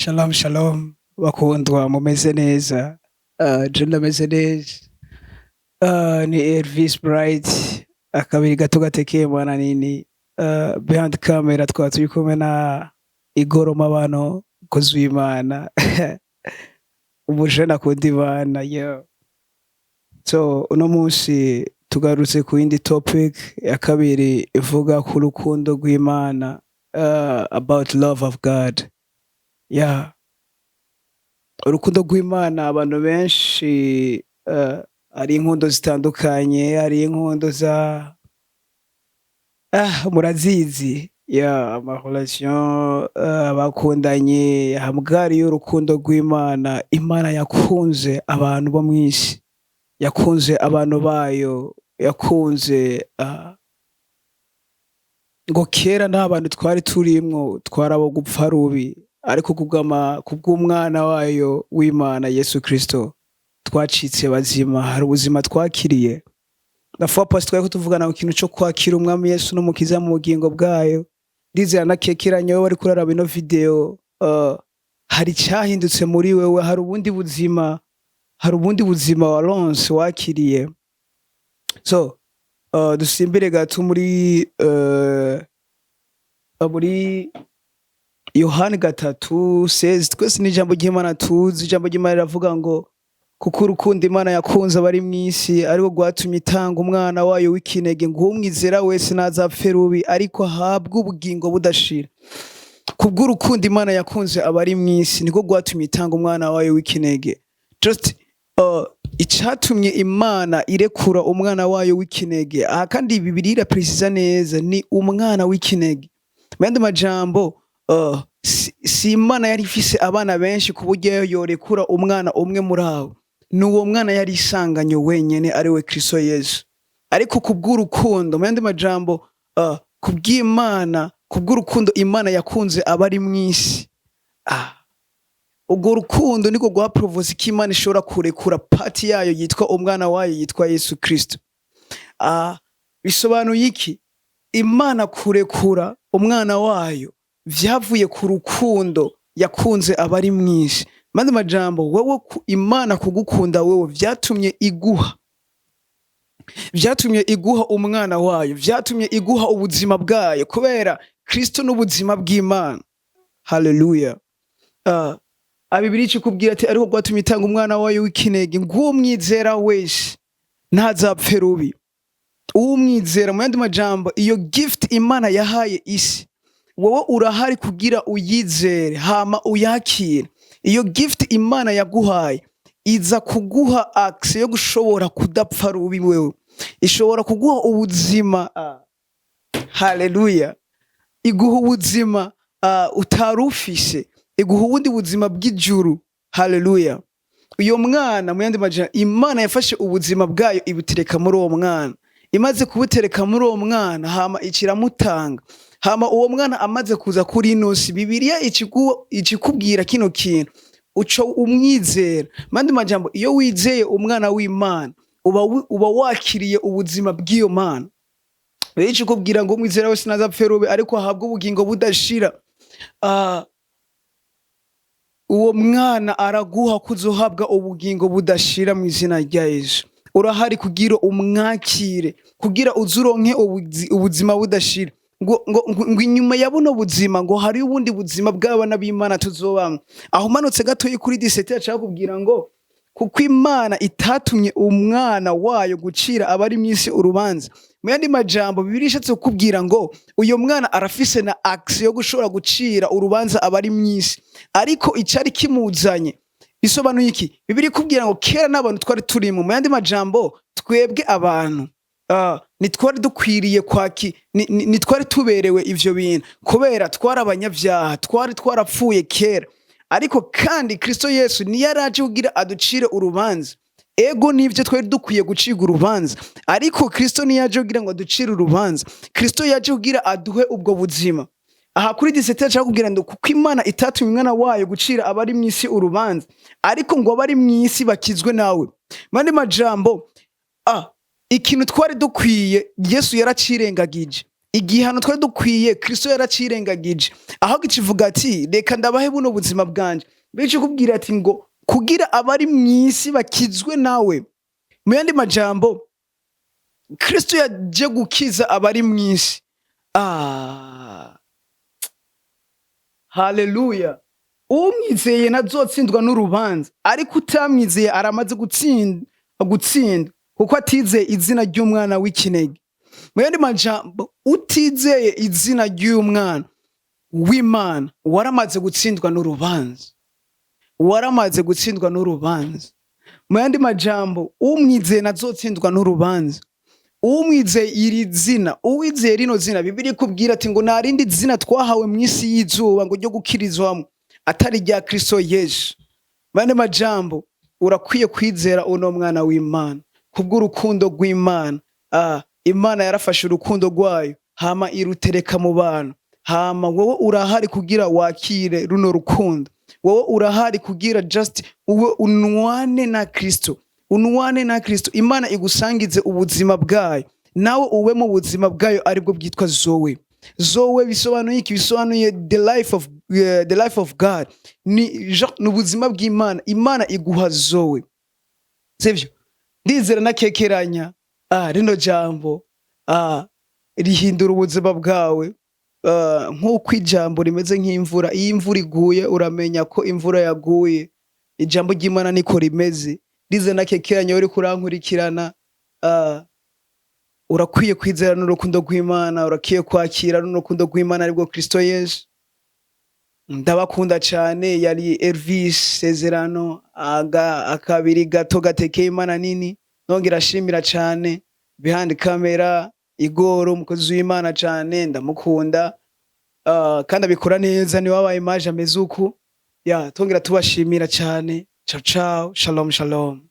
Shalom shalom, bakundwa, mumeze neza? Je ndameze neza. Ni Elvis Bright, akabiri gato gatekeye mwana nini. Behind camera twaba turi kumwe na Igoro Mabano, mukozi w'Imana, umujene akunda Imana, yo. So uno munsi tugarutse ku yindi topic ya kabiri ivuga ku rukundo rw'Imana, about love of God. Yeah. Urukundo rw'Imana, abantu benshi, hari inkundo zitandukanye, hari inkundo za murazizi ya ama relation, abakundanye hamwe. Y'urukundo rw'Imana, Imana yakunze abantu bo mw'isi, yakunze abantu bayo, yakunze ngo kera nta bantu twari turimwo, twarabo gupfa rubi, ariko kubw'umwana wayo w'Imana Yesu Kristo twacitse bazima, hari ubuzima twakiriye. La fois passée twariko tuvugana ku kintu co kwakira Umwami Yesu n'Umukiza mu bugingo bwayo. Ndizera nakekeranye wewe wariko uraraba ino video, hari icyahindutse muri wewe, hari ubundi buzima, hari ubundi buzima waronse, wakiriye. So dusimbire gato muri Yohani 3:16. Twese ni ijambo ry'Imana tuzi. Ijambo ry'Imana riravuga ngo kuko urukundo Imana yakunze abari mw'isi ariko rwatumye itanga umwana wayo w'ikinege, ngo umwizera wese ntazapfe rubi, ariko ahabwe ubugingo budashira. Kubw'urukundo Imana yakunze abari mw'isi niko rwatumye itanga umwana wayo w'ikinege. Just icatumye Imana irekura umwana wayo w'ikinege aha, kandi Bibiliya irapresiza neza, ni umwana w'ikinege. Mu yandi majambo, si Imana yari ifise abana benshi ku buryo yorekura umwana umwe muri abo. Ni uwo mwana yari isanganywe wenyene, ari we Kristo Yesu. Ariko kubw'urukundo, mu yandi majambo, kubw'Imana, kubw'urukundo Imana yakunze abari mw'isi, urwo rukundo niko rwaprovose ko Imana ishobora kurekura part yayo yitwa umwana wayo yitwa Yesu Kristo. Bisobanuye iki? Imana kurekura umwana wayo vyavuye ku rukundo yakunze abari mw'isi. Mandi majambo, wewe Imana kugukunda wewe vyatumye iguha umwana wayo, vyatumye iguha ubuzima bwayo, kubera Kristo n'ubuzima bw'Imana. Haleluya! Bibiliya ikikubwira ati ariko rwatumye itanga umwana wayo w'ikinege, ngo umwizera wese ntazapfe rubi. Uwumwizera, mu yandi majambo, iyo gift Imana yahaye isi, wowe urahari kugira uyizere hama uyakire. Iyo gift Imana yaguhaye iza kuguha access yo gushobora kudapfa rubi. Wewe ishobora kuguha ubuzima. Haleluya! Iguha ubuzima utari ufise, iguha ubundi buzima bw'ijuru. Haleluya! Uyo mwana, mu yandi majambo, Imana yafashe ubuzima bwayo ibutereka muri uwo mwana. Imaze kubutereka muri uwo mwana, hama ikiramutanga. Hama uwo mwana amaze kuza kuri ino si, Bibiliya ikikubwira kino kintu: uco umwizera. Mandi majambo, iyo wizeye umwana w'Imana, uba wakiriye ubuzima bw'iyo Mana. Rero ikikubwira ngo umwizera wese ntazapfe rubi, ariko ahabwe ubugingo budashira. Uwo mwana araguha kuzohabwa ubugingo budashira mu izina rya Yesu. Urahari kugira umwakire, kugira uzuronke ubuzima budashira. Ngo inyuma ya buno buzima ngo hari ubundi buzima bw'abana b'Imana tuzobamwo. Aho umanutse gatoyi kuri 17, ashaka kubwira ngo kuko Imana itatumye umwana wayo gucira abari mw'isi urubanza. Mu yandi majambo, Bibiliya ishatse kukubwira ngo uyo mwana arafise na access yo gushobora gucira urubanza abari mw'isi, ariko icari kimuzanye. Bisobanuye iki? Bibiliya ikubwira ngo kera n'abantu twari turimo. Mu yandi majambo, twebwe abantu ntitwari dukwiriye kwaki, ntitwari tuberewe ivyo bintu, kubera twari abanyabyaha, twari twarapfuye kera. Ariko kandi Kristo Yesu niyo yaraje kugira aducire urubanza. Ego, nivyo, twari dukwiye gucirwa urubanza, ariko Kristo niyo yaje kugira ngo aducire urubanza. Kristo yaje kugira aduhe ubwo buzima. Aha kuri 17 ashaka kubwira ngo kuko Imana itatumye umwana wayo gucira abari mw'isi urubanza, ariko ngo abari mw'isi bakizwe nawe. Mandi majambo, ikintu twari dukwiye Yesu yaracirengagije. Igihano twari dukwiye, Kristo yaracirengagije, aho kikivuga ati: "Reka ndabahe buno buzima bwanje." Bityo kubwira ati ngo kugira abari mw'isi bakizwe nawe. Mu yandi majambo, Kristo yaje gukiza abari mw'isi. Ah, haleluya! Umwizeye ntazotsindwa n'urubanza, ariko utamwizeye aramaze gutsinda kuko atizeye izina ry'umwana w'ikinege. Mu yandi majambo, utizeye izina ry'umwana w'Imana waramaze gutsindwa n'urubanza, waramaze gutsindwa n'urubanza. Mu yandi majambo, umwizeye ntazotsindwa n'urubanza. Umwizeye iri zina, uwizeye rino zina, Bibiliya ikubwira ati ngo nta rindi zina twahawe mu isi y'izuba ngo ryo gukirizwamo atari rya Kristo Yesu. Mu yandi majambo, urakwiye kwizera uno mwana w'Imana kubw'urukundo rw'Imana. Ah, Imana yarafashe urukundo rwayo, hama irutereka mu bantu. Hama wowe urahari kugira wakire runo rukundo. Wowe urahari kugira just ube unwane na Kristo, unwane na Kristo. Imana igusangize ubuzima bwayo, nawe ube mu buzima bwayo, aribwo bwitwa Zoe. Zoe bisobanuye iki? Bisobanuye the life of God. Ni genre, ni ubuzima bw'Imana. Imana iguha Zoe, sivyo? Ndizera nakekeranya, rino jambo rihindura ubuzima bwawe. Nk'uko ijambo rimeze nk'imvura, iyo imvura iguye uramenya ko imvura yaguye. Ijambo ry'Imana niko rimeze. Ndizera nakekeranya, uriko urankurikirana, urakwiye kwizera n'urukundo rw'Imana, urakwiye kwakira n'urukundo rw'Imana, aribwo Kristo Yesu. Ndabakunda cyane. Yari Elvis Sezerano, aga akabiri gato gatekeye Imana nini. Nongera ashimira cyane behind camera Igoro, umukozi w'Imana cyane, ndamukunda. Kandi abikora neza, ni wabaye image ameze uku ya. Tongera tubashimira cyane. Ciao ciao, shalom shalom.